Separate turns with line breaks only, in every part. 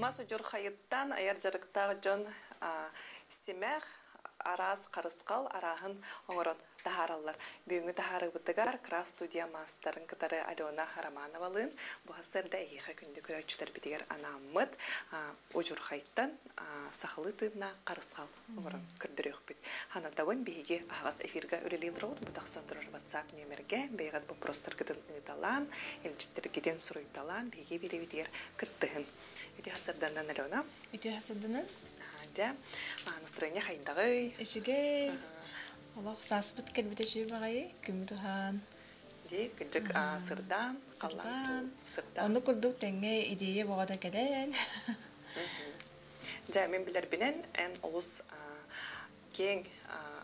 Мас удьурхайыттан айар дьарыктаах дьон симэх, араас харысхал арааһын оҥорон таһаараллар. Бүгүҥҥү таһаарыыбытыгар Крафт студия маастарын кытары Алена Романовалыын бу сарсыарда эһиэхэ күндү көрөөччүлэрбитигэр анааммыт удьурхайтан сахалыы тыыннаах харысхал оҥорон көрдөрүөхпүт. Ханатабын биһиги аһаҕас эфирга үлэлии олоробут. Бу тахсан турар WhatsApp нүөмэргэ бэйэҕит боппуруостаргытын ыыталаан, илдьиттэргитин суруйталаан биһиги биэриибитигэр кыттыһын. Үтүө сарданан Алена.
Үтүө сарданан.
Дьэ, настроение хайдаҕый?
Үчүгэй. Олох сааспыт кэлбитэ үчүгэй баҕайы, күммүт уһаан.
Дии, кырдьык сырдаан, халлаан сырдаан.
Оннук курдук тэҥҥэ идея боҕото кэлэн.
Дьэ, мин билэрбинэн, эн олус киэҥ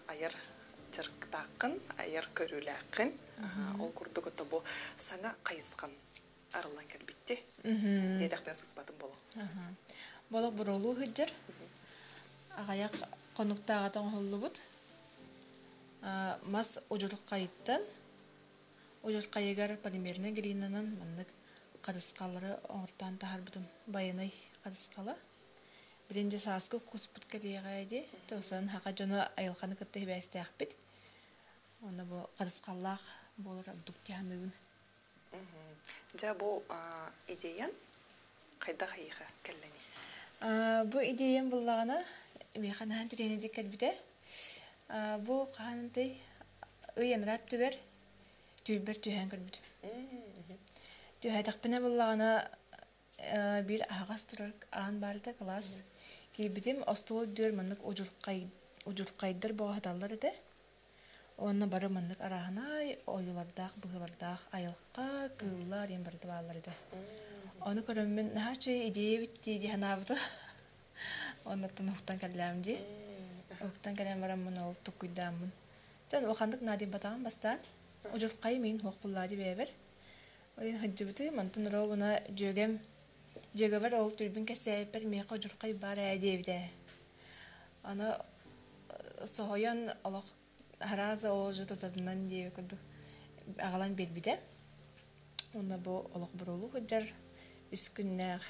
айар дьарыктааххын, айар көрүүлээххин. Ол курдук ото бу саҥа хайысхан арыллан кэлбитти. Диэтэхпинэ сыспатым боло.
Болох буруолуу сылдьар. Аҕыйах хонуктааҕыта оҥоһуллубут. Мас удьурхайыттан удьурхайыгар полимернай глинанан маннык харысхаллары оҥортоон таһаарбытым. Байанай харысхала. Билин дьэ сааскы куспут кэлиэҕэ дии. Тосан хака дьоно айылҕаны кытта сибээстээхпит. Онно бу харысхаллаах буолар ордук дьаһаныыбын.
Дьэ бу идеян хайдах эйиэхэ кэллэний?
Бу идеям буллаҕына миэхэ наһаа интэриэһинэйдик кэлбитэ. Бу хаһан ый анараа өттүгэр түүрбэр түһээн көрбүтүм. Түһээтэхпинэ буллаҕына биир аһаҕас турар аан баар этэ кылаас. Киирбитим остуол үрдүгэр маннык удьурхайдар боҕоһуталлар этэ. Уонна бары маннык арааһынай ойуулардаах, быһыылардаах айылҕа, кыыллар диэн барыта бааллар этэ. Ону көрөммүн наһаа үчүгэй идея эбит дии дии санаабытым. Оннуттан уһуктан кэллэҕим дии. Уһуктан кэлэн бараммын ол туккуйдааммын. Дьон улаханнык наадыйбатаҕым бастаан. Удьурхайым иһин суох буллаа дии бэйэбэр. Ол иһин сылдьыбытым, онтон оруобуна дьүөгэм дьүөгэбэр ол түрбүн кэпсээбиппэр миэхэ удьурхай баар ээ диэбитэ. Аны соһуйан олох арааза оолдьу тутатынан диэбит курдук аҕалан биэрбитэ. Уонна бу олох буруолуу сылдьар үс күннээх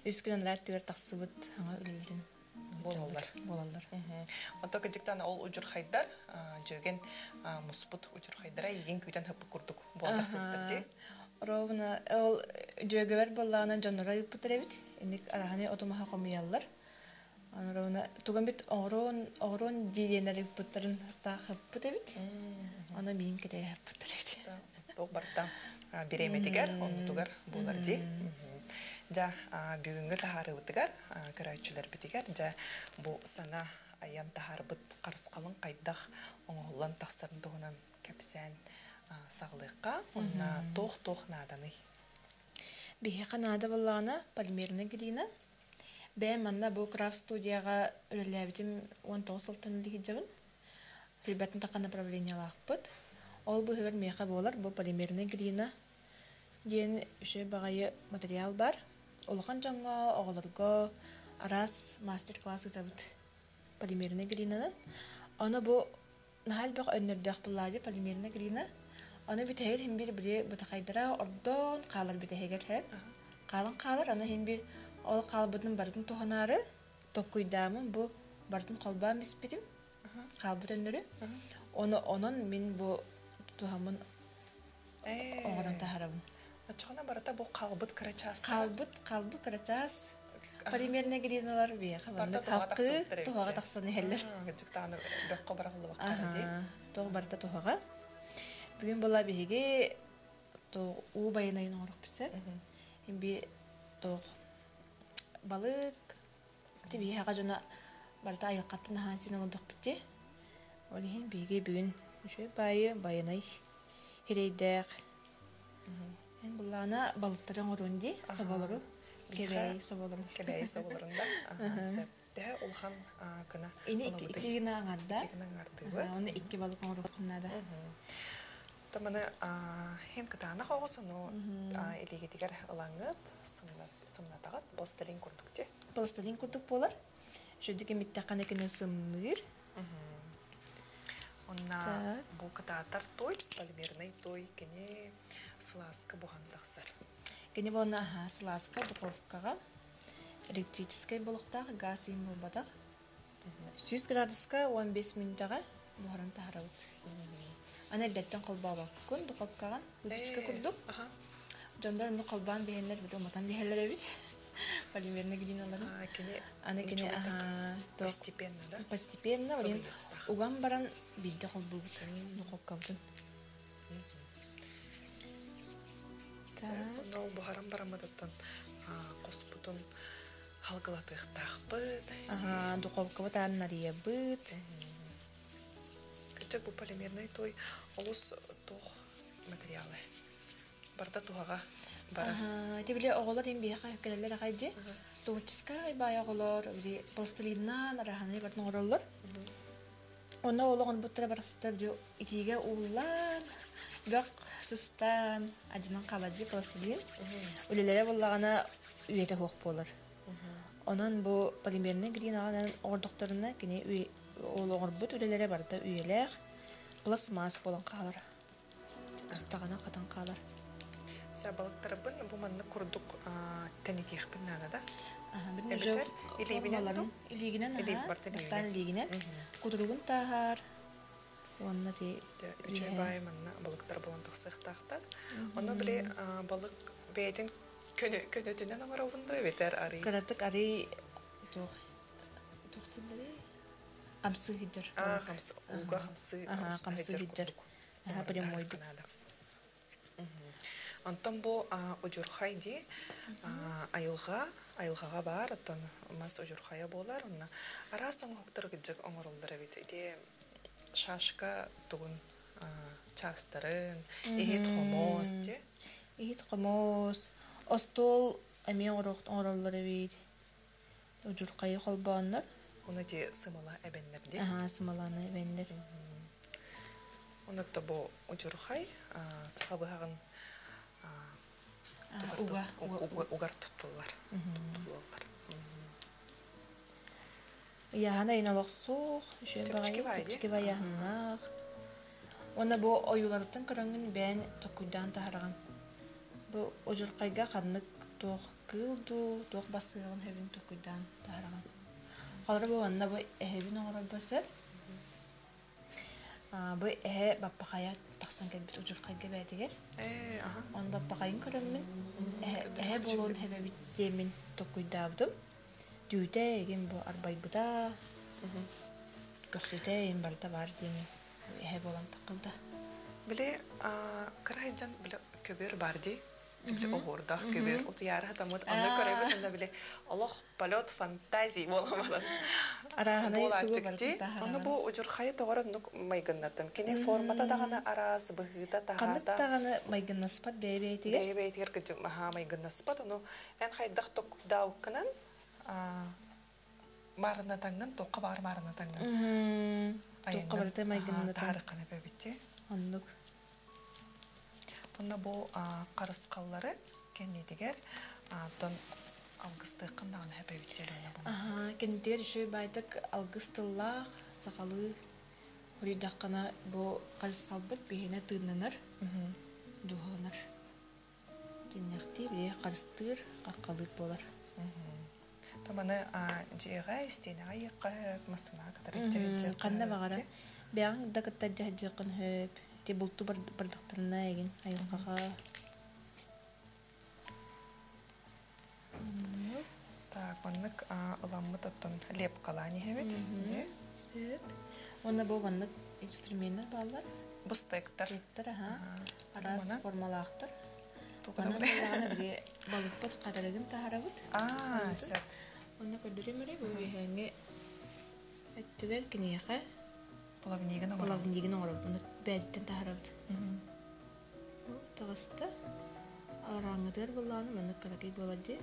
үс күн анараа өттүгэр тахсыбыт саҥа үлэлэрин
буолаллар.
Буолаллар.
Онто кырдьыктаан ол удьурхайдар дьүөгэн муспут удьурхайдара эйигин күүтэн хаппыт курдук буолан тахсыбыттар дии.
Ровно ол дьүөгэбэр буоллаҕына дьонноро ыыппыттар эбит. Инник араһаны оту-маһы хомуйаллар. Аны тугун бит оҕуруон оҕуруон диэннэр ыыппыттарын таах ыппыт эбит. Аны миин кэтэһэ ыппыттар эбит.
Туох барыта бириэмэтигэр, оннутугар буолар дии. Дьэ, бүгүҥҥү таһаарыыбытыгар, көрөөччүлэрбитигэр дьэ бу саҥа айан таһаарбыт харысхалын хайдах оҥоһуллан тахсарын туһунан кэпсээн саҕалыахха. Уонна туох-туох нааданый?
Биһиэхэ наада буоллаҕына полимерная глина. Бэйэм манна бу крафт студияҕа үлэлээбитим 19 сылтан үлэлии сылдьабын. Ребятын таха направлениелаахпыт. Ол быһыгар миэхэ буолар бу полимерная глина диэн үчүгэй баҕайы материал баар. Улахан дьоҥҥо, оҕолорго араас мастер-класс ыытабыт полимерная глинанан. Ону бу наһаа элбэх өннөрдөөх буллаадьы полимерная глина. Ону бүтэһигэр иһин биир били бытахайдара ордон хаалар бүтэһигэр һэ. Хаалан хаалар, аны иһин биир ол хаалбытын барытын туһанаары токкуйдаамын бу барытын холбоон биспитим хаалбыт өннөрү. Ону онон мин бу туһаммын оҥорон таһарабын.
Оччоҕуна барыта бу хаалбыт кырачаас.
Хаалбыт, хаалбыт кырачаас. Полимерная глиналар биһиэхэ маннык хапкы туһаҕа тахсан иһэллэр.
Кырдьыктааны бөххө барахыллыбакка дии.
Туох барыта туһаҕа. Бүгүн була биһиги уу байанайын оҥорохпут сөп. Би туох балык Ити биһиэхэ дьоно барыта айылҕаттан аһаан син олордохпут дии. Ол иһин биһиги бүгүн үчүгэй баайы байанай хирэйдээх эн былаана балыктары оҥоруон дии соболору кэбээйи соболорун
кэбээйи соболорун да сөп төһө улахан гына
ини икки гына аҥарда
икки гына аҥардыыбыт
оны икки балык оҥоруоххун наада
Таманы хин кытаанах оҕус ону илиигитигэр ылаҥҥыт сымнатаҕыт пластилин курдук дии.
Пластилин курдук буолар. Үчүгдүк имиттэххинэ кини сымныыр.
Онна бу кытаатар той, полимерный той кини сылааска буһан тахсар.
Кини буолна аһаа сылааска духовкаҕа. Электрическэй болохтаах гаас иһин буолбатах. 100 градуска 15 мүнүүтэҕэ буһаран таһарабыт. Аны эрдэттэн холбообоккун духовкаҕын выпечка курдук. Дьоннор онну холбоон биһэннэр били уматан биһэллэр эбит. Полимерный глиналарын.
Кини
Аны кини
постепенно, да?
Постепенно, блин, уган баран биирдэ холбуубут духовкабытын.
Онно буһаран бараммытыттан хоспутун халгылатыахтаахпыт.
Духовкабыт аан нарыйабыт.
Кырдьык бу полимерный той олус туох материалы барда туһаҕа барар.
Ити били оҕолор им биһиэхэ кэлэллэр аҕай дии. Творческай баай оҕолор били пластилиннаан араһаны барын оҥороллор. Онно ол оҥорбуттара барахсаттар били итиигэ ууллан, бөх сыстан, адьынан хаалар дии пластилин. Үлэлэрэ буоллаҕына үйэтэ суох буолар. Онон бу полимернай глинаҕынан оҥордохторуна кини ол оҥорбут үлэлэрэ барыта үйэлээх пластмасс буолан хаалар. Устаҕына хатан хаалар.
Сөп балыктарбын бу маннык курдук тэнитиэхпин наада да? Эбэтэр илиибинэн дуу?
Илиигинэн аһаа, бастаан илиигинэн. Кутуругун тааһаар уонна ти
Үчүгэй баайы манна балыктар буолан тахсыахтаахтар. Ону били балык бэйэтин көнөтүнэн оҥоробун дуу эбэтэр арый?
Кыратык арый туох туох дииллэрий? Хамсыы сылдьар.
Аа, хамсы ууга хамсыы
хамсыы сылдьар. Прямойдук.
Онтон бу удьурхай дии айылҕа, айылҕаҕа баар, оттон мас удьурхайа буолар. Онно араас оҥоһуктары кыдьык оҥороллор эбит. Ити шашка тугун чаастарын, иһит хомуос дии.
Иһит хомуос, остуол эмиэ оҥороллор эбит. Удьурхайы холбооннор.
Ону ити сымала эбэннэр дии.
Аһаа, сымаланы эбэннэр.
Онно бу удьурхай саха быһаҕын
уга
угар туттуллар. Туттуллар.
Ыйааһына ин олохсуох, үчүгэй баҕайы, чэпчэки байааһыннаах. Уонна бу ойууларыттан көрөҥҥүн бэйэн токкуйдаан таһараҕын. Бу удьурхайга ханнык туох кыыл дуу, туох бассыаҕын сөбүн токкуйдаан таһараҕын. Холобура бу манна бу эһэбин оҥорорбор сөп. Бу эһэ баппахайа тахсан кэлбит удьурхайга бээтигэр. Он баппахайын көрөммүн, эһэ буолуон сөбөбүт диэммин токкуйдаабытым. Түүтэ игин бу арбайбыта, көхсүтэ игин барыта баар диэмин эһэ буолан таххыбыта.
Били кыра сылдьан били көбүөр бар дии. Били оһуордаах көбүөр утуйаары хатаммыт онно көрөбүт онно били олох полет фантазии буоламанан
Арааһынай тугу
дии. Ону бу удьурхайы тоҕор оннук майгыннатым. Кини формата даҕаны араас, быһыыта
Ханнык
таһаата.
даҕаны майгыннаспат бэйэ-бэйэтигэр.
Бэйэ-бэйэтигэр кыдьым аһаа майгыннаспат. Ону эн хайдах токкуйдаабыккынан маарынатаҥҥын, туохха баар маарынатаҥҥын
Туохха барыта майгыннатан.
Таарыккана бэбитти.
Оннук.
Онно бу харысхаллары кэннитигэр оттон алгыстыаххын даҕаны хэпэбиттэр.
Кэннитигэр үчүгэй баайдык алгыс тыллаах сахалыы хоруйдаххына бу харысхалбыт биһиэнэ тыыннанар, дууһаланар. Дьиннэхтии били харыстыыр, хаххалыыр буолар.
Таманы дьиэҕэ, истиэнэҕэ иэххэ хөп, массыынаҕа кытары дьэһдьиэххэ
Ханна баҕара бэйэҕиҥ да кытта дьэһдьиэххин сөп. Ти булту бардахтарына эгин айылҕаҕа.
Так, маннык ыламмыт оттон лепкалаан иһэбит.
Сөп. Уонна бу маннык инструменнар бааллар.
Бу стектар.
Стектар, аха. Араас формалаахтар. Манан буоллаҕына били балыкпыт хатарыгын таһарабыт.
Аа, сөп.
Онно көрдөрүм эрэ бу үөһээҥҥи өттүгэр киниэхэ
Плавнигын оҥоробут.
Плавнигын оҥоробут. Ону бэйэтиттэн таһарабыт. Бу таҕыста. Аларааҥҥытыгар буоллаҕына маннык кыракый буолар дии.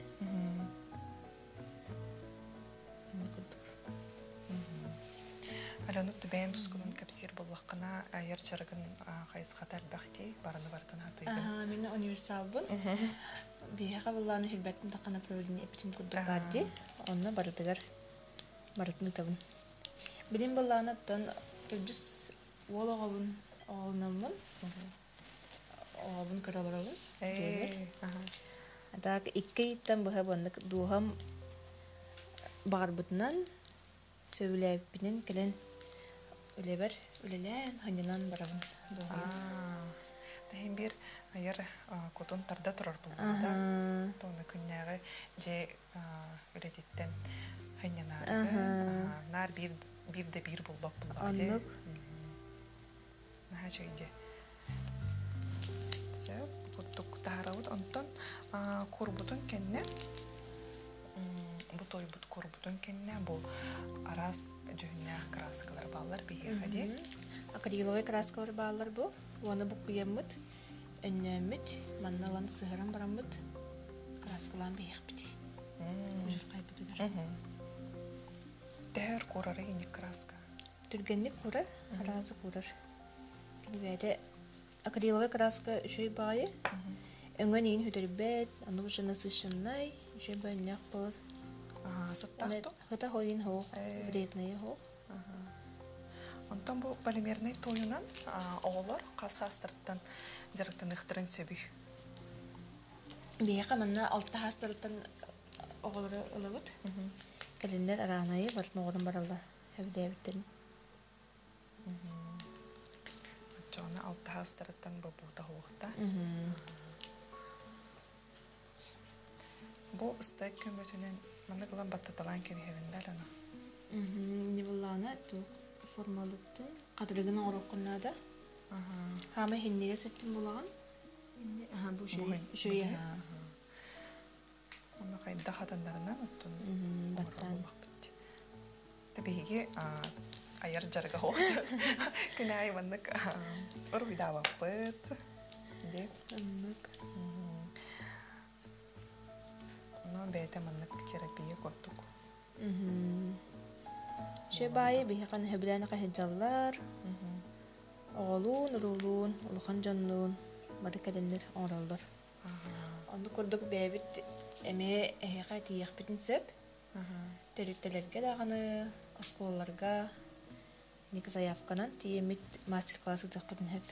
Курдук.
Алена бэйэн тускунан кэпсиир буоллаххына, айар дьарыгын хайысхата элбэх дии, барыны барытын хатыыгын.
Мин универсалбын. Биһиэхэ былааны билбэттин тахха направление эппитим курдук баар дии. Онно барытыгар барытын ытабын. Билим былааны оттон төрдүс уол оҕобун оҕолономмун. Оҕобун көрө олоробун. Дьиэбэр. Так икки ыйыттан быһа буоннык дууһам Баҕарбытынан, сөбүлээбиппинэн кэлэн үлэбэр үлэлээн, ханньанан барабын дуоһуйан.
Таһин биир айар кутун тарда турар булбута. Тону күннээҕи дьиэ үлэтиттэн ханньанаарыгын наар биир биир да биир булбат буллаҕа дии.
Оннук.
Наһаа үчүгэй дии. Сөп, курдук таһаарабыт. Онтон курбутун кэннэ бу тойбут курбутун кэннэ бу араас дьүһүннээх кырааскалар бааллар биһиэхэ дии.
Акриловай краскалар бааллар бу. Уонна буккуйаммыт, өннөөммүт, манна ылан сыһаран бараммыт краскалаан биһиэхпит. Удьурхайбытыгар.
Төһөр куурары инник краска?
Түргэнник курар, араазы курар. Кинибээтэ акриловай краска үчүгэй баҕайы. Өҥөн иин сүтэрбэт, оннук же насыщеннай, үчүгэй баҕайынньах буолар.
Сыттаах ту?
Хыта хойун хоох, вредная хоох.
Онтон бу полимернай туойунан оҕолор хас саастарыттан дьарыктаныахтарын сөбүй?
Биһиэхэ манна алта саастарыттан оҕолору ылабыт. Кэлиннэр араанайы барытын оҕорон бараллар эбдээбиттэрин.
Оччоҕуна алта саастарыттан бобуута уохта. Бу ыстайк көмөтүнэн маннык ылан баттаталаан кэбиһэбин да Алена?
Нивеллана туох формалыттын хатырыгын оҥоруоххун наада. Хаама иһиннигэ сөттүн булаҕын. Бу үчүгэй
Онно хайдах хатаннарынан оттон
баттаан
буоллахпыт. Биһиги айар дьарыга суох. Күн аайы маннык уруһуйдаабаппыт. Дии.
Оннук.
Онон бэйэтэ маннык терапия курдук.
Үчүгэй баайы биһиэхэ сөбүлээн сылдьаллар. Оҕолуун, уруулуун, улахан дьоннуун бары кэлэннэр оҥороллор. Оннук курдук бэйэбит эмиэ эһиэхэ тиийиэхпитин сөп. Тэрилтэлэргэ даҕаны, оскуолаларга ник заявканан тиийэммит мастер-класс ыытыахпытын сөп.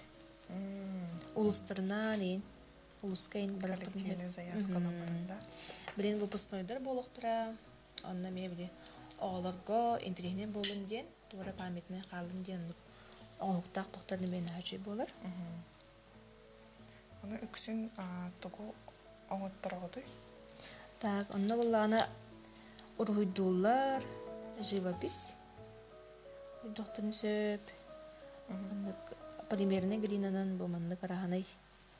Улустарынан иин, улуска иин барыахпытын сөп.
Коллективный заявкалар баранда.
Билин выпускнойдар буолуохтара, онно эмиэ били оҕолорго интэриэһинэй буоллун диэн, туора памятнай хааллын диэн оннук оҥоһуктаах туохтарын эмиэ наһаа үчүгэй буолар.
Ону үксүн тугу оҥоттороҕутуй?
Так, онно буоллаҕына уруһуйдууллар, живопись уйдуохтарын сөп. Маннык полимернай глинанан бу маннык араһанай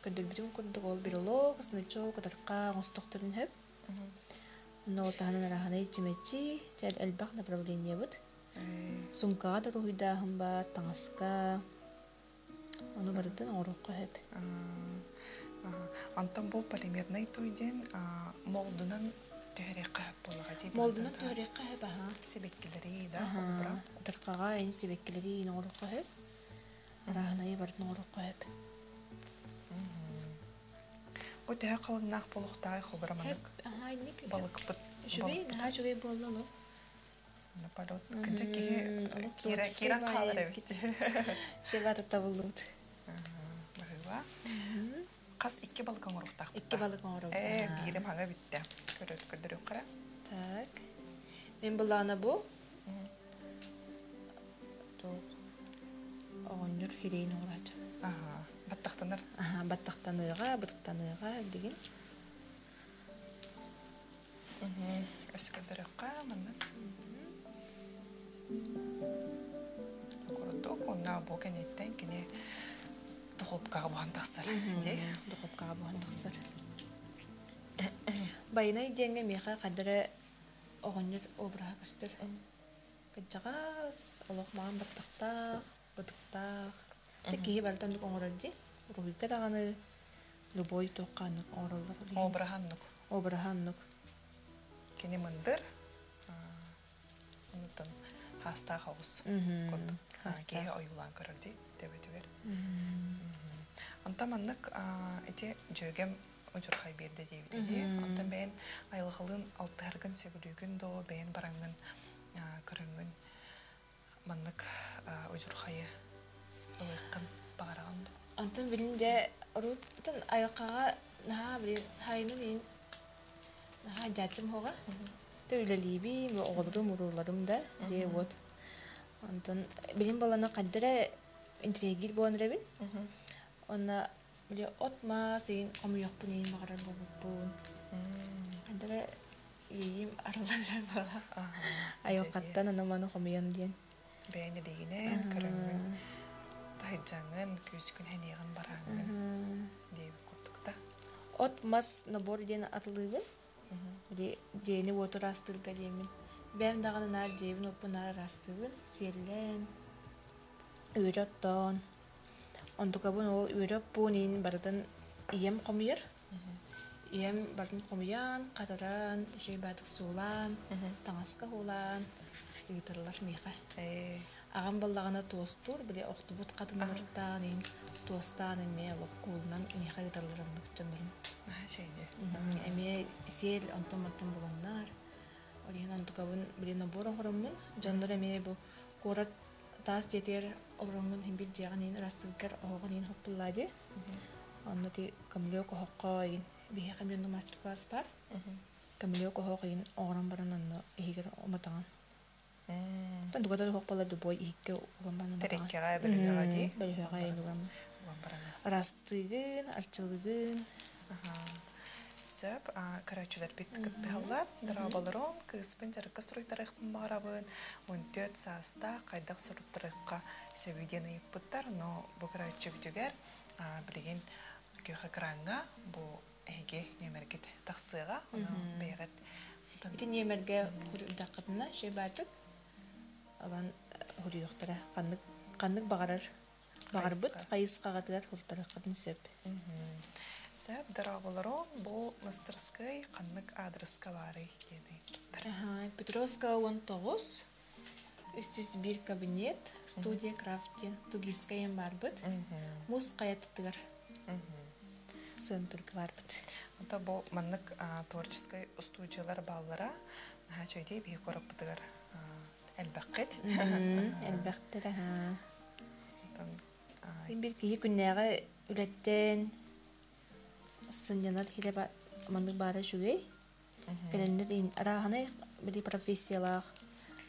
көрдөрбүтүм курдук ол брелок, значок, кытархаа оҥостуохтарын сөп. Онно ол таһынан араһанай чүмэчи, элбэх направлениебыт. Сумкаҕа да уруһуйдааһын баар, таҥаска. Ону барытын оҥоруохха сөп.
Онтон бу полимернай той диэн молдунан түһэриэххэ сөп буоллаҕа дии.
Молдунан түһэриэххэ сөп аһа.
Сибэккилэри да холобура.
Ытыркаҕа эн сибэккилэри иин оҥоруохха сөп. Арааһынайы барытын оҥоруохха сөп.
Бу төһө халыҥнаах буолуохтааҕый холобура маннык балыкпыт.
Үчүгэй, наһаа үчүгэй буолла олох.
Наполеон кырдьык киһи киирэн хаалар эбит.
Шебата табыллыбыт.
Баһыыба. Хас икки балык оҥоруохтаахпыт.
Икки балык оҥоробут.
Ээ, биирим хаҥа бүттэ. Көрдөрүөххэ.
Так. Мен былаана бу. Туох оҕонньор хирэйин оҥорооччу.
Аха. Баттахтанар.
Аха, баттахтаныаҕа, бытыктаныаҕа билигин.
Өссө көрдөрүөххэ маннык. Курдук уонна бу кэнниттэн кини духуопкаҕа буһан тахсар дии.
Духуопкаҕа буһан тахсар. Байанай диэҥҥэ миэхэ хайда эрэ оҕонньор обраһа көстөр. Кырдьаҕас, олох маҕан баттахтаах, бытыктаах. Киһи барыта оннук оҥорор дии. Уруһуйга даҕаны любой туохха оннук оҥороллор.
Обраһа оннук.
Обраһа оннук.
Кини мындыр, онутан хаастаах оҕус курдук киһи ойуулаан көрөр дии төбөтүгэр. Онтон маннык ити дьүөгэм удьурхай биэрдэ диэбитэ дии. Онтон бэйэн айылҕалыын алтыһаргын сөбүлүүгүн доо, бэйэн бараҥҥын көрөҥҥүн маннык удьурхайы ылыаххын баҕараҕын дуу?
Онтон билин дьэ урут айылҕаҕа наһаа билин хайынын иин наһаа дьааччым уһуга. Тэ үлэлиибин, оҕолорум, урууларым да, дьиэ-уот. Онтон билим балана хайдара интриэгир буолан эрэбин. Онно били от-мас иин хомуйуохпун иин баҕарар буолбуппун. Хайдара иэйиим арыллар буола. Айылҕаттан аны-маны хомуйан диэн.
Бэйэн илиигинэн көрөҥҥүн, таһырдьаҥҥын, күүскүн хэниэҕин барааҥҥын диэбит курдук да.
От-мас набор диэн атылыыбын. Били дьиэни-уоту ыраастыырга диэммин. Бэйэм даҕаны наар дьиэбин-уоппун наар ыраастыыбын, сиэллээн, үөрэ оттоон. Онтукабын ол үөрэ оппуун иин барытын ийэм хомуйар. Ийэм барытын хомуйан, хатаран, үчүгэй баатык суулаан, таҥаска уулаан ыыталлар миэхэ. Аҕам буоллаҕына туостуур, били охтубут хатыннарыттаан иһин туостаан эмиэ олох куулунан миэхэ ыыталлар оннук дьоннорум. Эмиэ сиэл онтон-мантан буланнар. Ол иһин онтукабын били набор оҥороммун, дьоннор эмиэ бу куорат таас дьиэтигэр олороҥҥун иһин бил дьиэҕин иһин ырастыыргар оһоҕун иһин хоппуллаа дии. Онно ти көмүлүөк оһоххо иһин биһиэхэ эмиэ онно мастер-класс баар. Көмүлүөк оһох иһин оҥорон баран онно иһигэр уматаҕын. Тугата суох буолар любой иһиккэ уган баран уматаҕын.
Тэриккэҕэ бөлүһүөҕэ дии.
Бөлүһүөҕэ иһин уган.
Уган баран.
Ырастыыгын, арчылыгын.
Сөп, көрөөччүлэрбит кыттыһаллар. Дорооболорун, кыыспын дьарыкка суруйтарыахпын баҕарабын. 14 саастаах хайдах суруттарыахха сөбүй диэн ыйыппыттар. Но бу көрөөччүбүтүгэр билигин күөх экраҥҥа бу эһиги нүөмэргит тахсыаҕа. Ону бэйэҕит
Ити нүөмэргэ суруйдаххытына үчүгэй ылан суруйуохтара. Ханнык ханнык баҕарар баҕарбыт хайысхаҕытыгар суруттарыаххытын сөп.
Сөп, дорооболорун, бу мастарыскыай ханнык аадырыска баарый диэн ыйыппыттар.
Петровская 19, 301 кабинет, студия крафт диэн Тугильская баарбыт. Муус хайатытыгар центрга баарбыт.
Онто бу маннык творческай устуудьуйалар бааллара наһаа үчүгэй биһи куораппытыгар элбэххит.
Элбэхтэр аһаа. Биир киһи күннээҕи үлэттэн сынньанар иһилэ маннык баара үчүгэй. Кэлэннэр арааһынай били профессиялаах,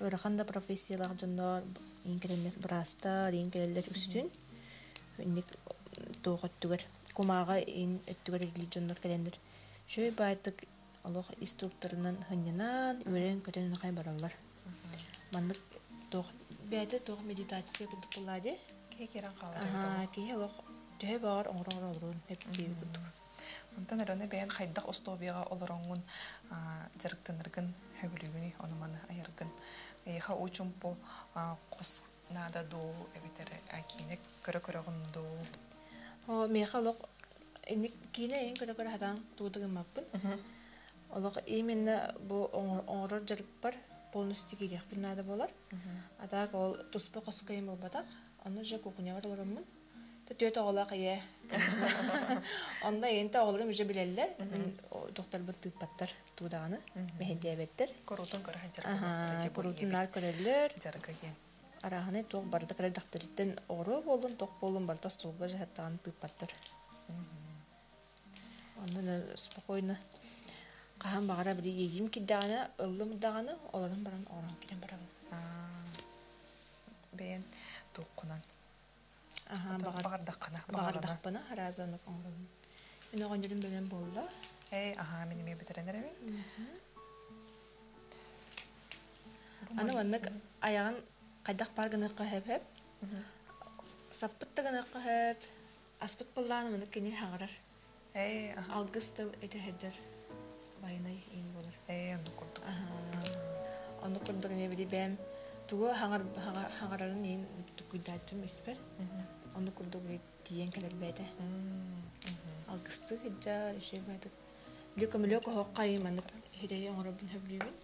ыарахан да профессиялаах дьоннор иин кэлэннэр быраастар, иин кэлэллэр үксүтүн. Инник туох өттүгэр, кумааҕы иин өттүгэр үлэлиир дьоннор кэлэннэр үчүгэй баайтык олох ис туруктарынан сынньанан, үөрэн-көтөн хай бараллар. Маннык туох бэйэтэ туох медитация курдук буоллаа дии.
Киһи киирэн хаалар эбит олох.
Киһи олох төһө баҕар оҥоро-оҥоро олоруон сөп диэбит курдук.
Онтон Алена бэйэн хайдах условияҕа олороҥҥун дьарыктанаргын сөбүлүүгүнүй, ону-маны айаргын? Эйиэхэ уу-чумпу хос наада дуу, эбэтэр киинэ көрө-көрөҕүн дуу?
Оо, миэхэ олох инник киинэ эйин көрө-көрө сатаан тугу да гыммаппын. Олох именно бу оҥорор дьарыкпар полностью киириэхпин наада буолар. А так ол туспа хоско им буолбатах. Ону же кухнябар олороммун. Түөрт оҕолоох ийэ. Онно ийэнтэ оҕолорум уже билэллэр. Мин докторбун тыыппаттар туу даҕаны. Мэһэйдээбэттэр.
Куруутун көрө сылдьар
Куруутун наар көрөллөр.
Дьарыга диэн.
Арааһынай туох барыта кэлэдэхтэриттэн оҕуруо буоллун, тох буоллун барыта остуолга дьаһаттаҕын тыыппаттар. Онно спокойно хаһан баҕара били иэйиим киирдэҕинэ, ыллым даҕаны, олорон баран оҥорон киирэн барабын.
Бэйэн туоххунан
Аһаа,
баҕардаххына
баҕардахпына араазаннык оҥоробун. Мин оҕонньорум бэлэм буолла.
Ээ, аһаа, мин эмиэ бүтэрэн эрэбин.
Аны маннык айаҕын хайдах баар гыныахха сөп Саппыт да гыныахха сөп, аспыт быллаан маннык кини хаҥарар.
Ээ, аһаа.
Алгыс да этэ сылдьар байанай иин буолар.
Ээ, оннук курдук.
Оннук курдук эмиэ били бэйэм тугу хаҥарарын иин тукуйдааччым испэр. Оннук курдук били тиийэн кэлэр бэйэтэ. Алгыстыы сылдьар, үчүгэй баҕайытык. Били көмүлүөк оһоххо маннык сирэйи оҥоробун сөбүлүүбүн.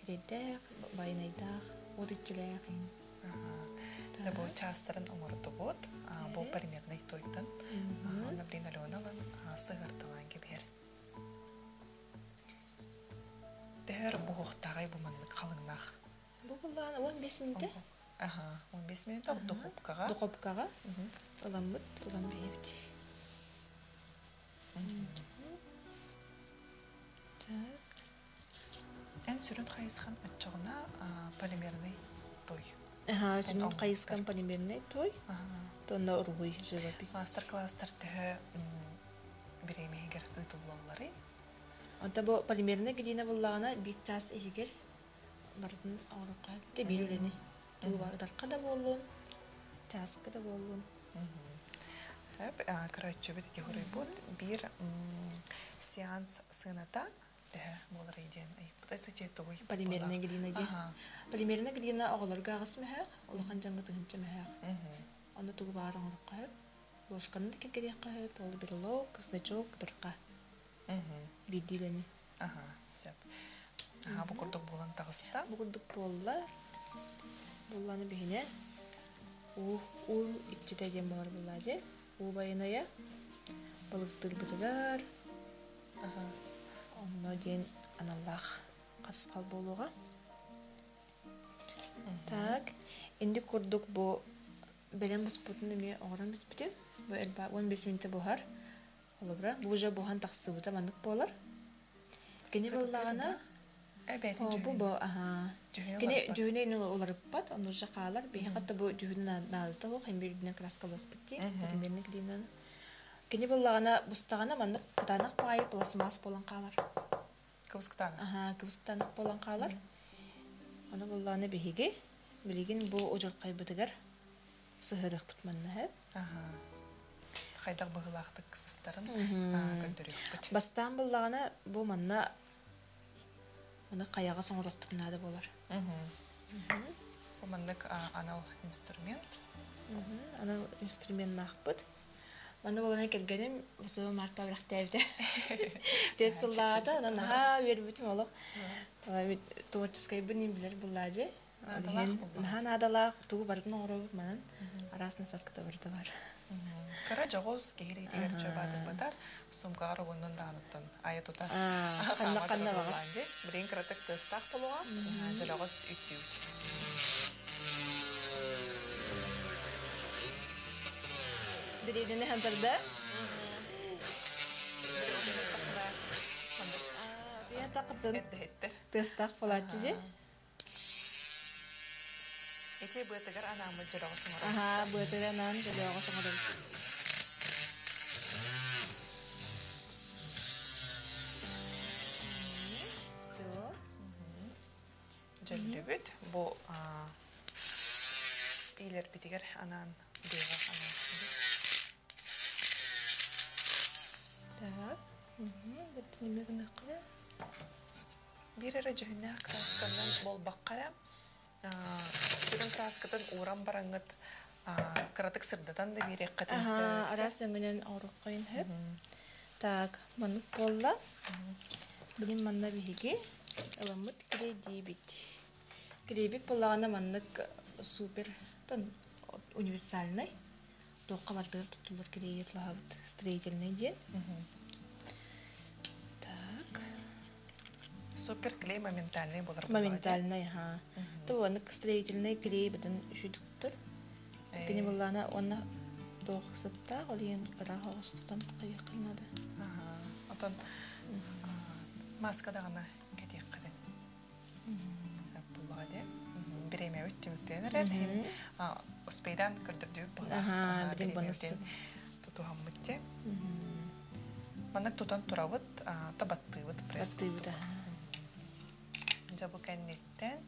Сирэйдээх, байанайдаах, уот иччилээх иин.
Да бу чаастарын оҥордубут. Бу полимерный тойтан. Онно блин Алена ылан сыһыарталаан кэбиһэр. Төһөр буһуохтааҕый бу маннык халыҥнаах?
Бу буллаҕына 15 мүнүүтэ.
Аха, 15 мүнүүтэ духуопкаҕа.
Духуопкаҕа ыламмыт, ылан биһэбит. Так.
Эн сүрүн хайысхан оччоҕуна полимерный той.
Аха, сүрүн хайысхан полимерный той. Тонна уруһуй живопись.
Мастер-класстар төһө бириэмэһигэр ыытыллалларый?
Онто бу полимерный глина буллаҕына биир чаас иһигэр барытын оҥоруохха сөп биир үлэни. Тугу барытарха да буоллун, чааска да буоллун.
Көрөөччүбүт ити хоруйбут биир сеанс сыаната төһө буоларый диэн ыйыппыта. Ити тугуй?
Полимерная глина дии. Полимерная глина оҕолорго аҕыс мөһөөх, улахан дьоҥҥо тыһыынча мөһөөх. Онно тугу баҕар оҥоруохха сөп. Ложканы да киргириэххэ сөп, ол брелок, значок, кытарха. Биирдии үлэни.
Аха, сөп. Аха, бу курдук буолан таҕыста.
Бу курдук буолла. Буолланы биһине уу уу иччитэ диэн буолар буолла дии. Уу байанайа балыктыырбытыгар онно диэн аналлаах харысхал буолуоҕа. Так, инник курдук бу бэлэм буспутун эмиэ оҥорон бүспүтүм. Бу элбэх 15 мүнүүтэ буһар. Холобура, бу уже буһан тахсыбыта маннык буолар. Кини буоллаҕына бу бу аһаа. Кини дьүһүнэ ини уларыппат, онно уже хаалар. Биһиэхэ да бу дьүһүн наадата суох, хин биирдинэн краскалыахпыт дии, примерно глинаны. Кини буоллаҕына бустаҕына маннык кытаанах баҕайы пластмасс буолан хаалар.
Кыбыс кытаанах.
Аһаа, кыбыс кытаанах буолан хаалар. Ону буоллаҕына биһиги билигин бу удьурхайбытыгар сыһыарыахпыт манна һэ.
Хайдах быһыылаахтык сыстарын көрдөрүөхпүт.
Бастаан буллаҕына бу манна маны хайаҕа оҥоруохпут наада буолар.
Бу маннык анал инструмент.
Анал инструменнаахпыт. Манна буолан кэргэним Василий Марта бэлэхтээбитэ. Түөрт сыллааҕыта онон наһаа үөрбүтүм олох. Творческайбын билэр буллаадьы. Наһаа наадалаах, тугу барытын оҥоробут манан араас насадката барыта бар.
Кыра дьоҕус киһи илиитигэр чөбаатырбатар, сумкаҕар угуннун даҕаныттан айа тута
ханна ханна баҕар.
Билигин кыратык тыастаах буолуоҕа, дьөлөҕөс үттүүбүт.
Бириэдини хантарда. Тыастаах буолааччы дьи.
Ити быатыгар анааммыт дьөлөҕөс оҥоробут.
Аһаа, быатыгар анаан дьөлөҕөс оҥоробут. Все.
Дьөллүбүт. Бу иилэрбитигэр анаан быаҕа анаан.
Так. Быттын эмиэ гыныахха.
Биир эрэ дьүһүннээх красканан буолбакка эрэ, сүрүн краскатын ууран бараҥҥыт кыратык сырдатан да биэриэххитин сөп.
Араас өҥүнэн оҥоруоххайын сөп. Так, маннык буолла. Билин манна биһиги ыламмыт клейдиибит. Клейбит буоллаҕына маннык супер универсальный туохха бардыгар туттуллар клейи тылаһабыт строительный диэн. Так.
Супер клей моментальный болар.
Моментальный, ха. То оннук строительный клей бүтүн үчүдүктөр. Кини буллаана уонна туох сыттаах, ол иһин ыраах оҕустутан хайыахха наада.
Отон маска даҕаны кэтиэххитин буллаҕа дии. Бириэмэбит түмүктэнэн эрэр. Иһин успейдан көрдөрдүбүт буоллаах. Бириэмэбитин тутуһаммыт дии. Маннык тутан турабыт, то баттыыбыт пресс.
Баттыыбыт,
Дьэ бу кэнниттэн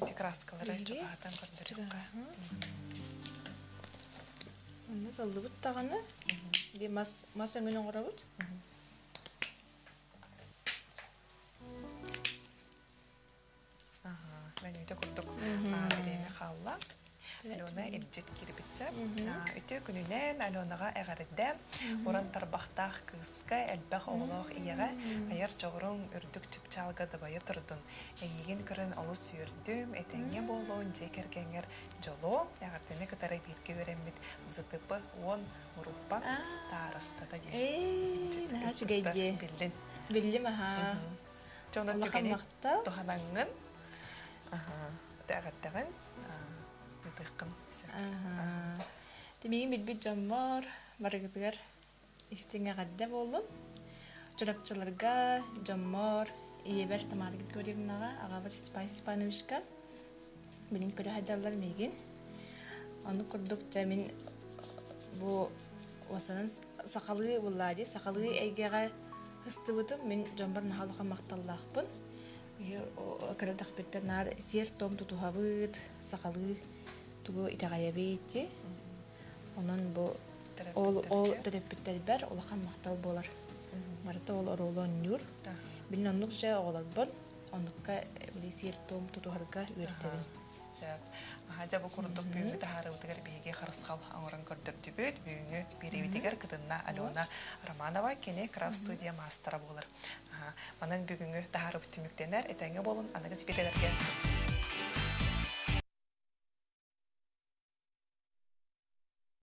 ити краскалары чугаһатан көрдөрүөххэ.
Маннык ыллыбыт даҕаны, ди мас мас өҥүн оҥоробут.
Менюта курдук бириэмэ хаалла. Алена илдьит киирбитсэ. Үтүө күнүнэн Аленаҕа эҕэрдэ. Уран тарбахтаах кыыска, элбэх оҕолоох ийэҕэ айар дьоҕуруҥ үрдүк чыпчаалга дабайа турдун. Эйигин көрөн олус үөрдүм, этэҥҥэ буолуон, дьиэ кэргэҥҥэр дьолу, эҕэрдэни кытары бииргэ үөрэммит ЗТП 10 Муруппа старостата диэн.
Эй, наһаа үчүгэй дии.
Биллин.
Биллим аһаа.
Дьэ онон
Улахан
түгэни
махтал.
туһанаҥҥын эҕэрдэҕин ыытыаххын сөп.
Тимиги билбит дьоммор барыгытыгар истиҥ эҕэрдэ буоллун. Чурапчыларга, дьоммор, Ийэбэр Тамара Григорьевнаҕа, аҕабар Степан Степановичка билин көрө сылдьаллар миигин. Ону курдук дьэ мин бу уосанан сахалыы буллаа дии, сахалыы эйгэҕэ сыстыбытым. Мин дьоммор наһаа улахан махталлаахпын. Кыра наар сиэр-туом тутуһабыт, сахалыы тугу итэҕэйэбит дии. Онон бу ол ол төрөппүттэрбэр улахан махтал буолар. Барыта ол оруолу оонньуур. Билин оннук дьэ оҕолорбун оннукка били сиэр-туом тутуһарга үөрэтэбин.
Сөп. Дьэ бу курдук бүгүҥҥү таһаарыыбытыгар биһиги харысхал оҥорон көрдөрдүбүт. Бүгүҥҥү биэриибитигэр кытынна Алена Романова, кини крафт студия маастара буолар. Манан бүгүҥҥү таһаарыбыт түмүктэнэр. Этэҥҥэ буолун, аныгы сибиэтэлэргэ көрсүөххэ.